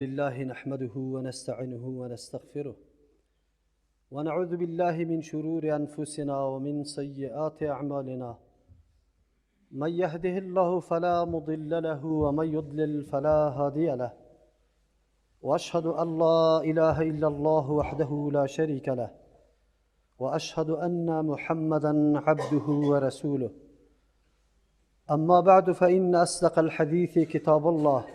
لله نحمده ونستعينه ونستغفره ونعوذ بالله من شرور أنفسنا ومن سيئات أعمالنا، من يهده الله فلا مضل له ومن يضلل فلا هادي له، وأشهد أن لا إله إلا الله وحده لا شريك له، وأشهد أن محمدا عبده ورسوله. أما بعد، فإن أصدق الحديث كتاب الله،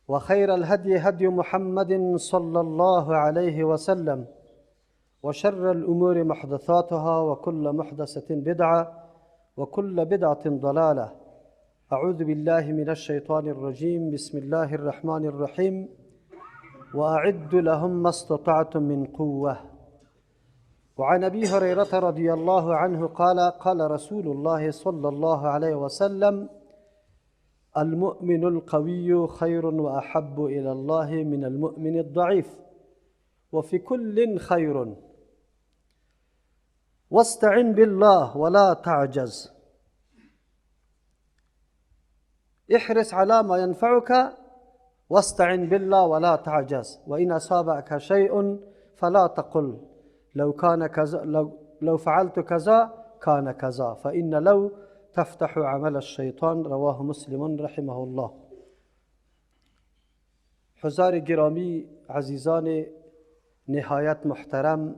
وخير الهدي هدي محمد صلى الله عليه وسلم، وشر الأمور محدثاتها، وكل محدثة بدعة، وكل بدعة ضلالة. أعوذ بالله من الشيطان الرجيم. بسم الله الرحمن الرحيم. وأعد لهم ما استطعتم من قوة. وعن أبي هريرة رضي الله عنه قال: قال رسول الله صلى الله عليه وسلم: المؤمن القوي خير وأحب إلى الله من المؤمن الضعيف، وفي كل خير. واستعن بالله ولا تعجز. احرص على ما ينفعك واستعن بالله ولا تعجز، وإن أصابك شيء فلا تقل لو كان كذا، لو فعلت كذا كان كذا، فإن لو تفتح عمل الشیطان. رواه مسلم رحمه الله. حضار گرامی، عزیزان نهایت محترم،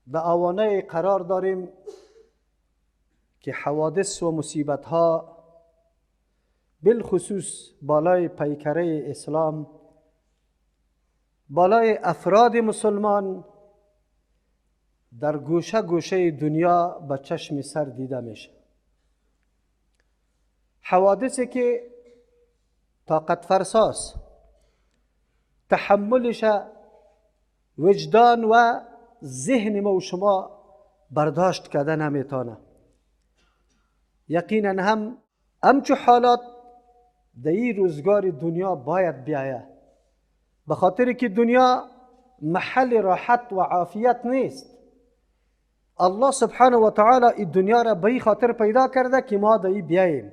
به آوانه قرار داریم که حوادث و مصیبت ها بالخصوص بالای پیکره اسلام، بالای افراد مسلمان در گوشه گوشه دنیا به چشم سر دیده میشه. حوادثی که طاقت فرساست، تحملش وجدان و ذهن ما و شما برداشت کرده نمیتونه. یقینا هم همچو حالات در این روزگار دنیا باید بیایه، به خاطر که دنیا محل راحت و عافیت نیست. الله سبحانه و تعالی این دنیا را به این خاطر پیدا کرده که ما در این بیاییم.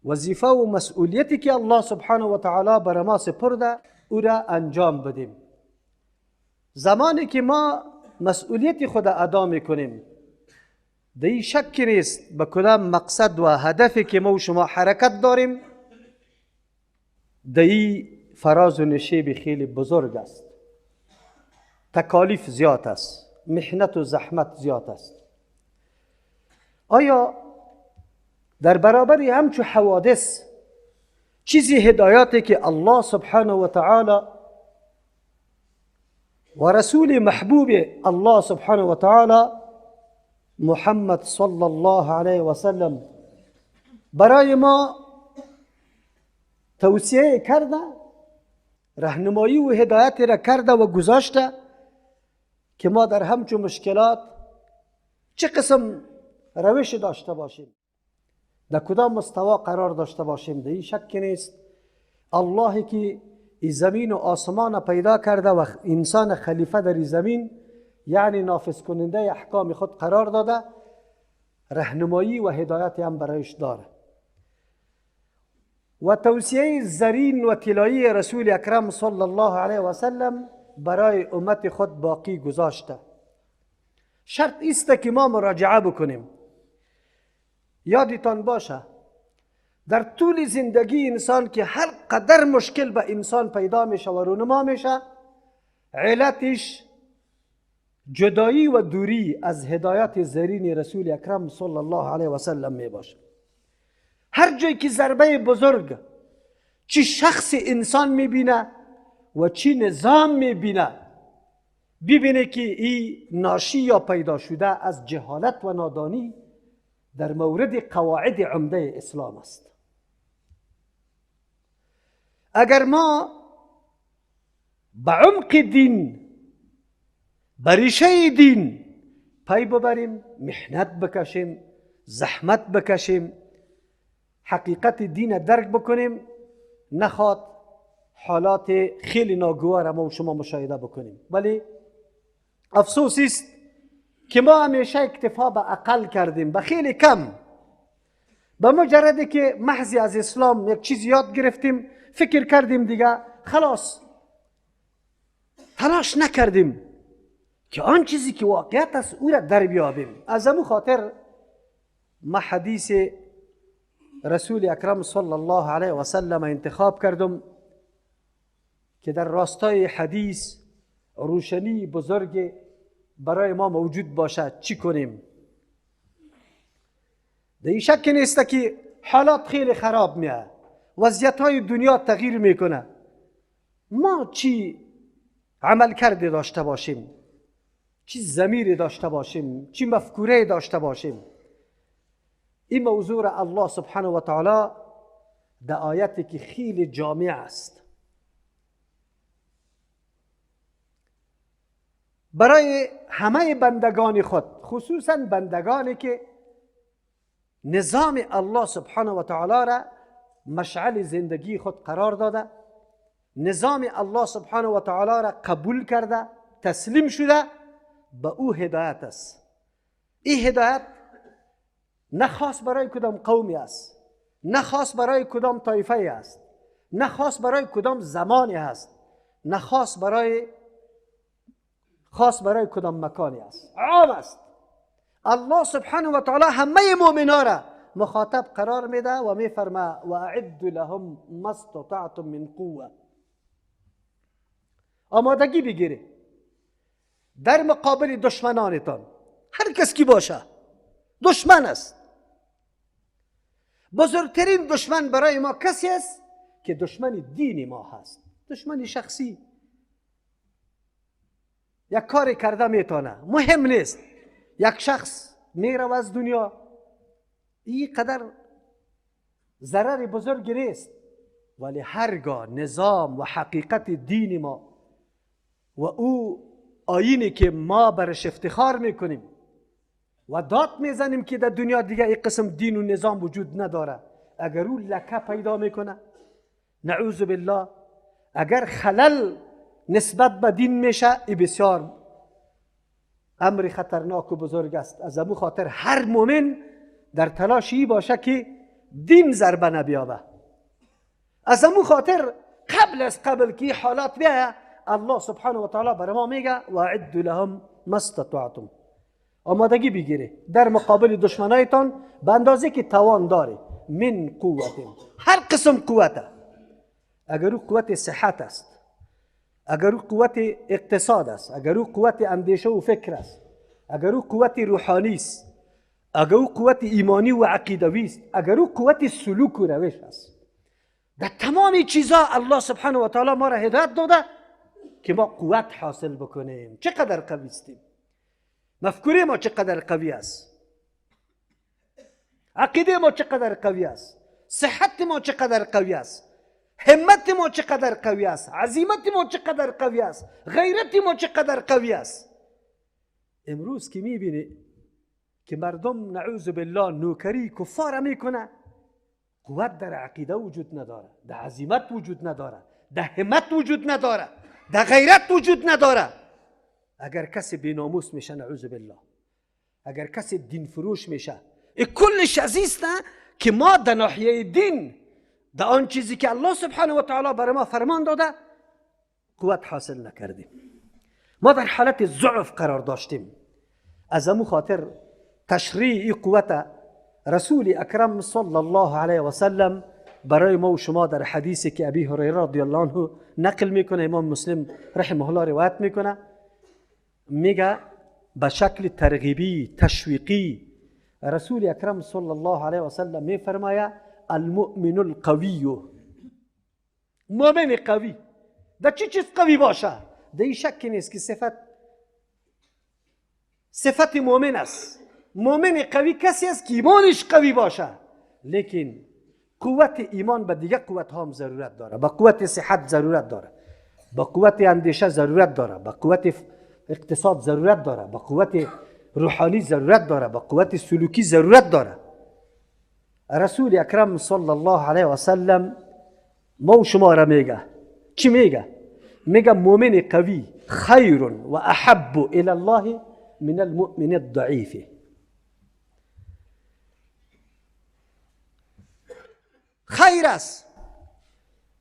وظیفه و مسئولیتی که الله سبحانه و تعالی بر ما سپرده او را انجام بدیم. زمانی که ما مسئولیت خود ادا میکنیم، در این شک نیست به کدام مقصد و هدفی که ما و شما حرکت داریم، در این فراز و نشیب خیلی بزرگ است، تکالیف زیاد است، محنت و زحمت زیاد است. آیا در برابر همچو حوادث چیزی هدایاتی که الله سبحانه و تعالی و رسول محبوب الله سبحانه و تعالی محمد صلی الله علیه و سلم برای ما توصیه کرده، راهنمایی و هدایت را کرده و گذاشته که ما در همچو مشکلات چه قسم روش داشته باشیم، در کدام مستوا قرار داشته باشیم؟ در این شک نیست الله که این زمین و آسمان پیدا کرده و انسان خلیفه در این زمین، یعنی نافذ کننده احکام خود قرار داده، راهنمایی و هدایت هم برایش داره. و توصیه زرین و طلایی رسول اکرم صلی الله علیه و سلم برای امت خود باقی گذاشته. شرط است که ما مراجعه بکنیم. یادتان باشه در طول زندگی انسان که هر قدر مشکل به انسان پیدا میشه و رونما میشه، علتش جدایی و دوری از هدایت زرین رسول اکرم صلی الله علیه و سلم می باشه. هر جایی که ضربه بزرگ چی شخص انسان میبینه و چی نظام میبینه، ببینه که این ناشی یا پیدا شده از جهالت و نادانی در مورد قواعد عمده اسلام است. اگر ما به عمق دین، به ریشه دین پی ببریم، محنت بکشیم، زحمت بکشیم، حقیقت دین درک بکنیم، نخواد حالات خیلی ناگوار ما و شما مشاهده بکنیم. ولی افسوس است که ما همیشه اکتفا به عقل کردیم، به خیلی کم، به مجردی که محضی از اسلام یک چیز یاد گرفتیم، فکر کردیم دیگه خلاص، تلاش نکردیم که آن چیزی که واقعیت است او را در بیابیم. از امو خاطر ما حدیث رسول اکرم صلی الله علیه و سلم انتخاب کردم که در راستای حدیث روشنی بزرگ برای ما موجود باشد. چی کنیم؟ در این شک نیست که حالات خیلی خراب میه، وضعیت های دنیا تغییر میکنه. ما چی عمل کرده داشته باشیم، چی ضمیر داشته باشیم، چی مفکوره داشته باشیم؟ این موضوع را الله سبحانه و تعالی در آیتی که خیلی جامع است برای همه بندگان خود، خصوصا بندگانی که نظام الله سبحانه و تعالی را مشعل زندگی خود قرار داده، نظام الله سبحانه و تعالی را قبول کرده، تسلیم شده، به او هدایت است. این هدایت نه خاص برای کدام قومی است، نه خاص برای کدام طایفه است، نه خاص برای کدام زمانی است، نه خاص برای کدام مکانی است، عام است. الله سبحانه و تعالی همه مؤمنا را مخاطب قرار میده و میفرما و اعد لهم ما استطعتم من قوه. آمادگی بگیره در مقابل دشمنانتان، هر کس کی باشه دشمن است. بزرگترین دشمن برای ما کسی است که دشمن دین ما هست، دشمن شخصی. یک کاری کرده میتونه، مهم نیست. یک شخص میره از دنیا، این قدر ضرر بزرگی نیست، ولی هرگاه نظام و حقیقت دین ما و او آیینی که ما برش افتخار میکنیم و داد میزنیم که در دنیا دیگه این قسم دین و نظام وجود نداره، اگر او لکه پیدا میکنه، نعوذ بالله، اگر خلل نسبت به دین میشه، ای بسیار امر خطرناک و بزرگ است. از امو خاطر هر مؤمن در تلاشی باشه که دین ضربه نبیابه. از امو خاطر قبل از قبل که حالات بیایه، الله سبحانه و تعالی برای ما میگه و اعد لهم ما استطعتم. آمادگی بگیره در مقابل دشمنایتان به اندازه که توان داره، من قوت، هر قسم قوته. اگر او قوت صحت است، اگر او قوت اقتصاد است، اگر او قوت اندیشه و فکر است، اگر او قوت روحانی است، اگر او قوت ایمانی و عقیدوی است، اگر او قوت سلوک و روش است، در تمام چیزا الله سبحانه و تعالی ما را هدایت داده که ما قوت حاصل بکنیم. چقدر قوی استیم، مفکوره ما چقدر قوی است، عقیده ما چقدر قوی است، صحت ما چقدر قوی است، همت ما چقدر قوی است، عزیمت ما چقدر قوی است، غیرت ما چقدر قوی است. امروز که میبینی که مردم نعوذ بالله نوکری کفار میکنه، قوت در عقیده وجود نداره، در عزیمت وجود نداره، در همت وجود نداره، در غیرت وجود نداره. اگر کسی بیناموس میشه نعوذ بالله، اگر کسی دین فروش میشه، کلش عزیز نه که ما در ناحیه دین، در آن چیزی که الله سبحانه و تعالی برای ما فرمان داده، قوت حاصل نکردیم. ما در حالت ضعف قرار داشتیم. از امو خاطر تشریع قوت رسول اکرم صلی الله علیه و سلم برای ما و شما در حدیثی که ابی هریره رضی الله عنه نقل میکنه، امام مسلم رحمه الله روایت میکنه، میگه به شکل ترغیبی تشویقی رسول اکرم صلی الله علیه و سلم میفرماید المؤمن القوی، مؤمن قوی. در چی چیز قوی باشه؟ در این شک نیست که صفت مؤمن است. مؤمن قوی کسی است که ایمانش قوی باشه، لیکن قوت ایمان به دیگه قوت هم ضرورت داره، به قوت صحت ضرورت داره، به قوت اندیشه ضرورت داره، به قوت اقتصاد ضرورت داره، به قوت روحانی ضرورت داره، به قوت سلوکی ضرورت داره. رسول اکرم صلی الله علیه و سلم ما و شما را میگه چی میگه؟ میگه مؤمن قوی خیر و احب الی الله من المؤمن الضعیف. خیر است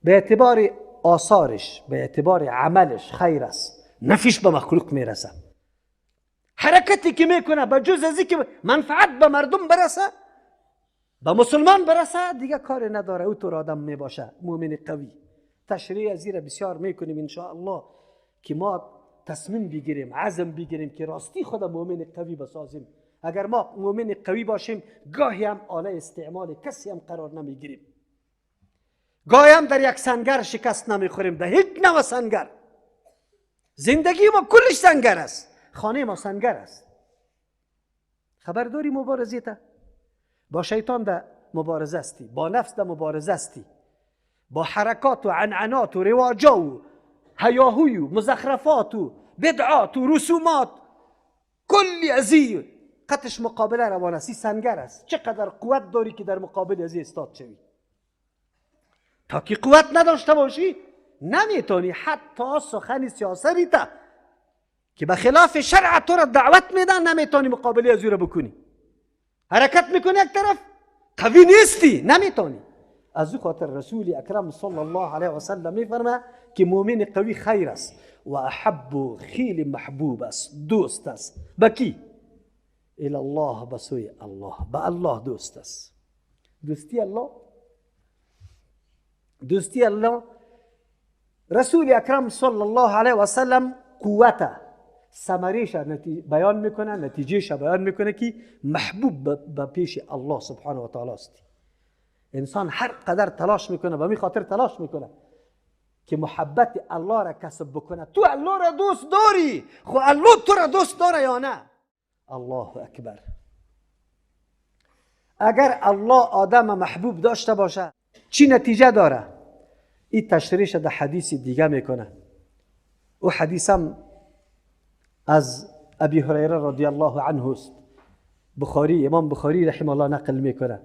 به اعتبار آثارش، به اعتبار عملش خیر است، نفیش به مخلوق میرسه. حرکتی که میکنه به جز از که منفعت به مردم برسه، به مسلمان برسه، دیگه کار نداره. او طور آدم میباشه مؤمن قوی. تشریح از زیر بسیار میکنیم ان شاء الله که ما تصمیم بگیریم، عزم بگیریم که راستی خود مؤمن قوی بسازیم. اگر ما مؤمن قوی باشیم گاهی هم آله استعمال کسی هم قرار نمیگیریم، گاهی هم در یک سنگر شکست نمیخوریم، در هیچ نوع سنگر. زندگی ما کلش سنگر است، خانه ما سنگر است. خبرداری مبارزه تا با شیطان در مبارزه استی، با نفس در مبارزه استی، با حرکات و عنعنات و رواجا و هیاهوی و مزخرفات و بدعات و رسومات کلی ازی قطش مقابله روان است. سنگر است. چقدر قوت داری که در مقابل ازی استاد شوی. تا که قوت نداشته باشی نمیتونی حتی سخن سیاسی تا که به خلاف شرع تو را دعوت میدن نمیتونی مقابله از او را بکنی. حرکت میکنی یک طرف، قوی نیستی، نمیتونی. از او خاطر رسول اکرم صلی الله علیه و سلم میفرمه که مؤمن قوی خیر است و احب، خیلی محبوب است، دوست است. به کی؟ الی الله، به سوی الله، به الله دوست است. دوستی الله، دوستی الله. رسول اکرم صلی الله علیه و سلم قوته ثمره‌اش بیان میکنه، نتیجهش بیان میکنه که محبوب به پیش الله سبحانه و تعالی است. انسان هر قدر تلاش میکنه، به می خاطر تلاش میکنه که محبت الله را کسب بکنه. تو الله را دوست داری، خو الله تو را دوست داره یا نه؟ الله اکبر. اگر الله آدم محبوب داشته باشه چی نتیجه داره؟ این تشریح در حدیث دیگه میکنه. او حدیثم از ابی هریره رضی الله عنه است. بخاری، امام بخاری رحمه الله نقل میکنه.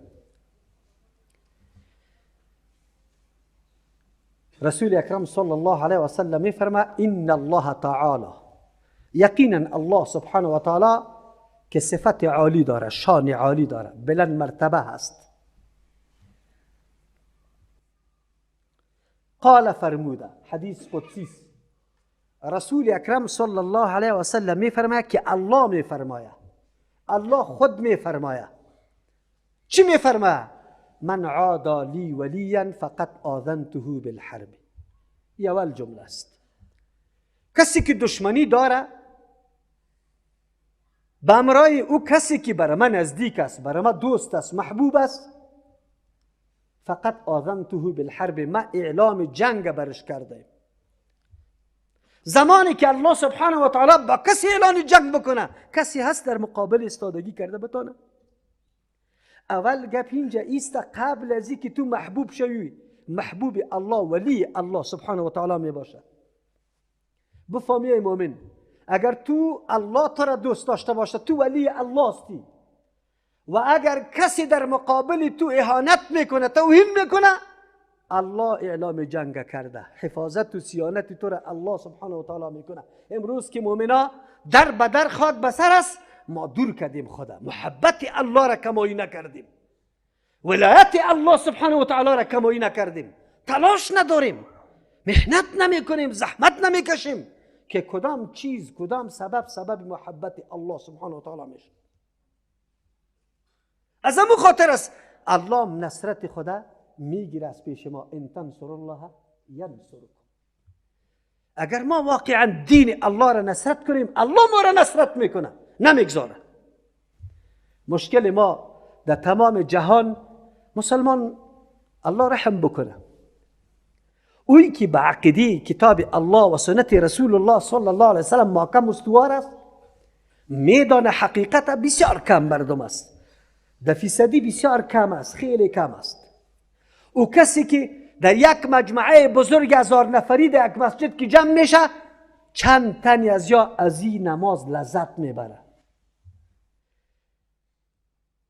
رسول اکرم صلی الله علیه و سلم میفرما ان الله تعالی، یقینا الله سبحانه و تعالی که صفت عالی داره، شان عالی داره، بلند مرتبه هست. قال، فرموده، حدیث قدسی است. رسول اکرم صلی الله علیه و سلم میفرماید که الله میفرماید، الله خود میفرماید. چی میفرماید؟ من عادى لی ولیا فقد آذنته بالحرب. اول جمله است. کسی که دشمنی داره به امرای او، کسی که برای من نزدیک است، برای من دوست است، محبوب است، فقط آذنته بالحرب، ما اعلام جنگ برش کرده. زمانی که الله سبحانه و تعالی با کسی اعلان جنگ بکنه، کسی هست در مقابل استادگی کرده بتانه؟ اول گپ اینجا ایست، قبل از اینکه تو محبوب شوی، محبوب الله، ولی الله سبحانه و تعالی می باشه. بفهمی ای مؤمن، اگر تو الله تو را دوست داشته باشه، تو ولی الله استی. و اگر کسی در مقابل تو اهانت میکنه، توهین میکنه، الله اعلام جنگ کرده، حفاظت و صیانت تو را الله سبحانه و تعالی میکنه. امروز که مؤمنا در به در خاک به سر است، ما دور کردیم خدا، محبت الله را کمایی نکردیم، ولایت الله سبحانه و تعالی را کمایی نکردیم، تلاش نداریم، محنت نمیکنیم، زحمت نمیکشیم که کدام چیز، کدام سبب، سبب محبت الله سبحانه و تعالی میشه. از همون خاطر است الله نصرت خدا میگیره از پیش ما. ان تنصر الله ینصرکم. اگر ما واقعا دین الله را نصرت کنیم، الله ما را نصرت میکنه، نمیگذاره. مشکل ما در تمام جهان مسلمان، الله رحم بکنه، اوی که به عقیده کتاب الله و سنت رسول الله صلی الله علیه وسلم محکم استوار است، میدان حقیقت بسیار کم مردم است، در فیصدی بسیار کم است، خیلی کم است. او کسی که در یک مجمعه بزرگ 1000 نفری در یک مسجد که جمع میشه، چند تنی از یا از این نماز لذت میبره،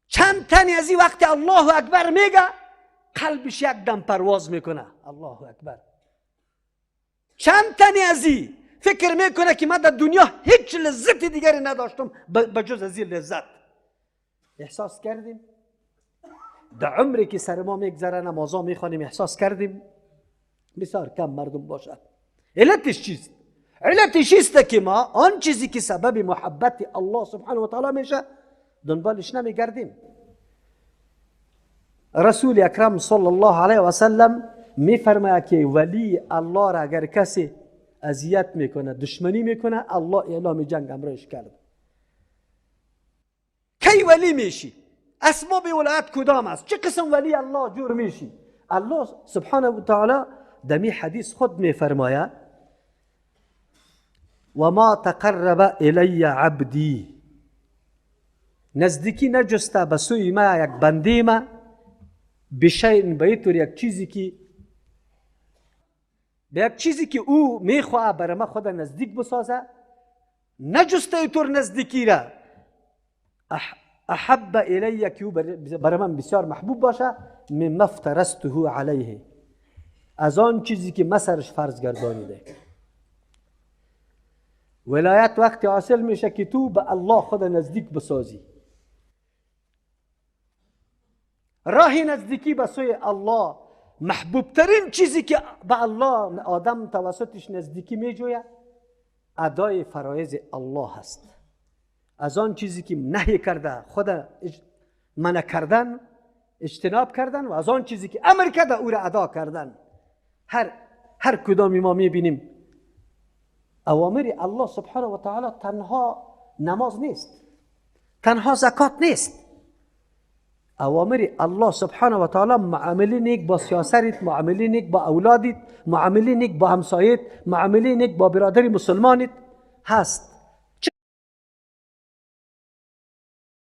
چند تنی از این وقت الله اکبر میگه قلبش یک دم پرواز میکنه، الله اکبر. چند تنی از این فکر میکنه که من در دنیا هیچ لذت دیگری نداشتم به جز از این لذت. احساس کردیم؟ در عمری که سر ما میگذره نمازا میخوانیم احساس کردیم؟ بسیار کم مردم باشد. علتش چیست؟ علتش است که ما آن چیزی که سبب محبت الله سبحانه و تعالی میشه دنبالش نمیگردیم. رسول اکرم صلی الله علیه و سلم میفرماید که ولی الله را اگر کسی اذیت میکنه، دشمنی میکنه، الله اعلام جنگ امرش کرد. کی ولی میشی؟ اسباب ولایت کدام است؟ چه قسم ولی الله جور میشی؟ الله سبحانه و تعالی دمی حدیث خود میفرماید و ما تقرب الی عبدی، نزدیکی نجسته به سوی ما یک بنده ما بشیء، به طور یک چیزی که به یک چیزی که او میخواه برای ما خود نزدیک بسازه، نجسته ایطور نزدیکی را احب الی، که او برای من بسیار محبوب باشه، مما افترضته علیه، از آن چیزی که ما سرش فرض گردانیده. ولایت وقتی حاصل میشه که تو به الله خود نزدیک بسازی. راه نزدیکی به سوی الله، محبوب ترین چیزی که به الله آدم توسطش نزدیکی میجوید ادای فرایض الله هست. از آن چیزی که نهی کرده خود منع کردن، اجتناب کردن، و از آن چیزی که امر کرده او را ادا کردن. هر کدام ما میبینیم اوامر الله سبحانه و تعالی تنها نماز نیست، تنها زکات نیست. اوامر الله سبحانه و تعالی معامله نیک با سیاست، معامله نیک با اولادت، معامله نیک با همسایت، معامله نیک با برادر مسلمانت هست.